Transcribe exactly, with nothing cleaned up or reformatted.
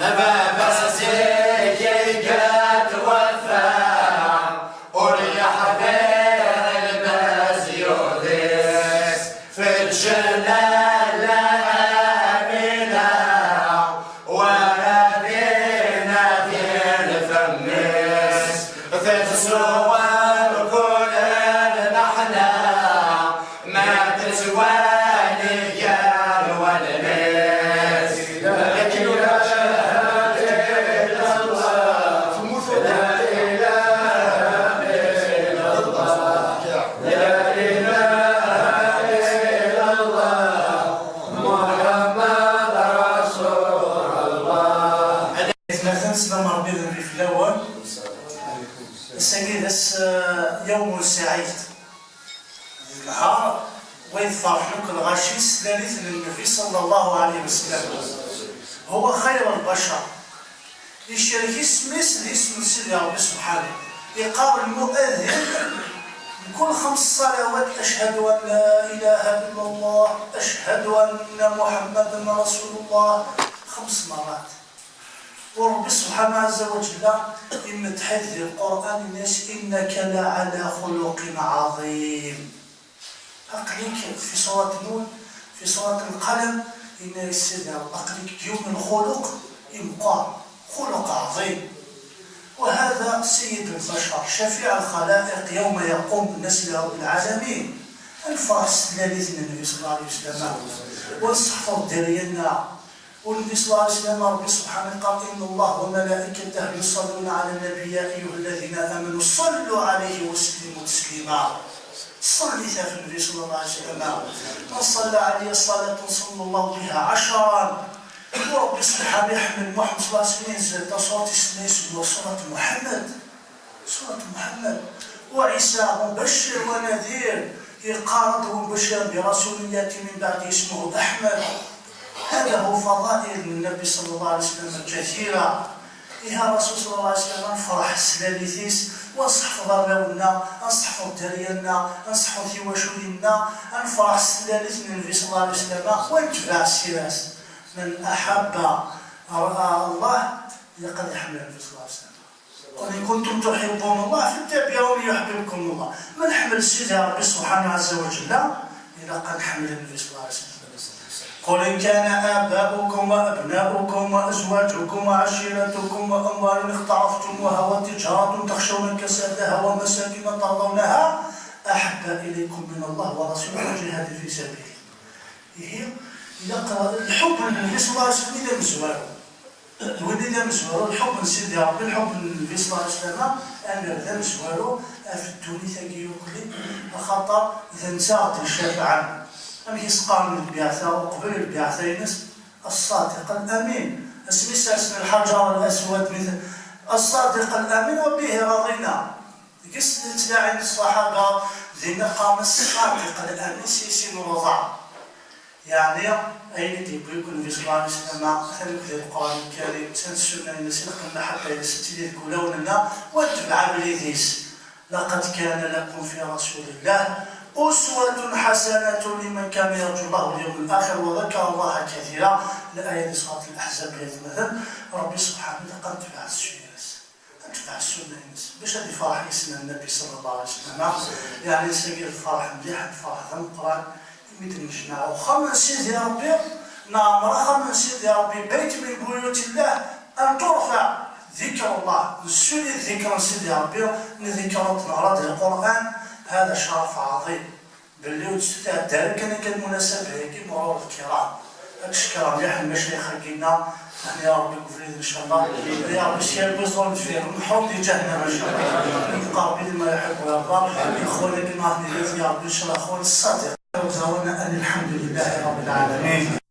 Ababax zik iga twaffa, ur yeḥḍir lmezyyud-is. Fi lǧenna la Amina, wara dinna di lfem-is, tettsuɣ mkul lmeḥna. Ma tettwali gar wallen-is, la ilaha illallah, la ilaha illallah, la ilaha illallah, Muḥammad Rasulullah. Atmaten, sslam Ṛebbi d Nnbi fell-awen. Ass-agi d ass, eh, yawmun saɛid. D nnhar wid ferḥen akk lɣaci s tlalit n Nnbi ṣalla Llahu ɛalayhi wa sallam. Huwa xayr lbacar. Icerrek isem-is d isem n Sidi Ṛebbi subḥanahu. Iqqar lmuadin mkul xems ṣṣalawat: أشهد أن لا إله إلا الله، أشهد أن محمدا رسول الله، xems merrat. U Ṛebbi subḥanahu ɛazza wa ǧalla imeddeḥ-it di Lqur'an, yenna-yas: إنك لعلى خلق عظيم. Aql-ik fi surat Nun, fi surat Lqalem, yenna-yas Sidi Ṛebbi: aql-ik deg yiwen n lxuluq imeqqer, xuluq ɛḍim. وهذا سيد البشر، شفيع الخلائق يوم يقوم الناس لرب العالمين. Ad nefreḥ s tlalit n Nnbi ṣalla Llahu ɛalayhi wa sallam, u ad nseḥfeḍ dderya-nneɣ. U Nnbi ṣalla Llahu ɛalayhi wa sallam, Ṛebbi subḥanahu yeqqar: إن الله وملائكته يصلون على النبي يا أيها الذين آمنوا صلوا عليه وسلموا تسليما. Ṣṣallit ɣef Nnbi ṣalla Llahu ɛalayhi wa sallam. من صلى علي صلاة صلى الله بها عشرا. U Ṛebbi subḥanahu iḥemmel Muḥemmed ṣalla Llahu ɛalayhi wa sallam, yenzil-d taṣuṛt, isemma-yas Surat Muḥemmed. Surat Muḥemmed. وعيسى مبشر ونذير، يقال مبشرا برسول يأتي من بعدي اسمه أحمد. هذا هو فضائل النبي صلى الله عليه وسلم الكثيرة. Ihi Rasul ṣalla Llahu ɛalayhi wa sallam, nefreḥ s tlalit-is, u ad nseḥfeḍ arraw-nneɣ, ad nseḥfeḍ dderya-nneɣ, ad nseḥfeḍ tiwaculin-nneɣ, ad nefreḥ s tlalit n Nnbi ṣalla Llahu ɛalayhi wa sallam, u ad netbeɛ ssira-s. من أحب الله, ilaq ad iḥemmel Nnbi ṣalla Llahu ɛalayhi wa sallam. قل إن كنتم تحبون الله فاتبعوني يحببكم الله. Ma nḥemmel Sidi Ṛebbi subḥanahu ɛazza wa ǧalla, ilaq ad nḥemmel Nnbi ṣalla Llahu ɛalayhi wa sallam. قل إن كان آباؤكم وأبناؤكم وأزواجكم وعشيرتكم وأموال اقترفتموها وتجارة تخشون كسادها ومساكن ترضونها أحب إليكم من الله ورسوله وجهاد في سبيله. Ihi, ilaq lḥubb n Nnbi ṣalla Llahu ɛalayhi wa sallam i d amezwaru. D win i d amezwaru, lḥubb n Sidi Ṛebbi, lḥubb n Nnbi ṣalla Llahu ɛalayhi wa sallam, ad nerr d amezwaru ɣef ddunit-agi yakk-nni, axaṭer d netta i ɣ-d-icafɛen. Amek i s-qqaren di lbiɛta, uqbel lbiɛta-ines? الصادق الأمين. Asmi sersen lḥaǧar al-aswad, مثل الصادق الأمين وبه رضينا. Deg-s ttlaɛin ṣṣaḥaba, dinna qqaren الصادق الأمين, s yisem n uḍar. Yeɛni, ayen i d-yewwi akk Nnbi ṣalla Llahu ɛalayhi wa sallam, atan akk di Lqur'an Lkarim, atan ssunna-ines, ilaq lmaḥabba-ines ad tili deg wulawen-nneɣ, u ad netbeɛ abrid-is. لقد كان لكم في رسول الله أسوة حسنة لمن كان يرجو الله واليوم الآخر وذكر الله كثيرا. Laya di surat Laḥzab, ay atmaten, Ṛebbi subḥanahu, ilaq ad netbeɛ ssira-s. Ad netbeɛ ssunna-ines, bac ad ifreḥ yis-neɣ Nnbi ṣalla Llahu ɛalayhi wa sallam. Yeɛni, ass-agi d lferḥ mliḥ, ad nefreḥ d ameqqran, imi d-nejmeɛ uxxam n Sidi Ṛebbi, neɛmer axxam n Sidi Ṛebbi, بيت من بيوت الله, أن ترفع ذكر الله, nessuli ddikr n Sidi Ṛebbi, nḍekker-d, neɣra-d Lqur'an, هذا شرف عظيم. Belli ur d-tetɛedda ara kan akka lmunasaba-agi, mrur lkiram. Ad tcekker mliḥ lmacayix-agi-nneɣ, aḥni ya Ṛebbi deg ubrid, ncallah. Ya Ṛebbi, s yal wezɣur neffer, nḥuḍ di ǧahennama, ncallah. Yebqa Ṛebbi di ma yuḥibbu wa yarḍa. Ixwan-agi-nneɣ, aḥni di, ya Ṛebbi, ncallah, ixwan ṣṣadiq. Wa dɛwana an الحمد لله رب العالمين.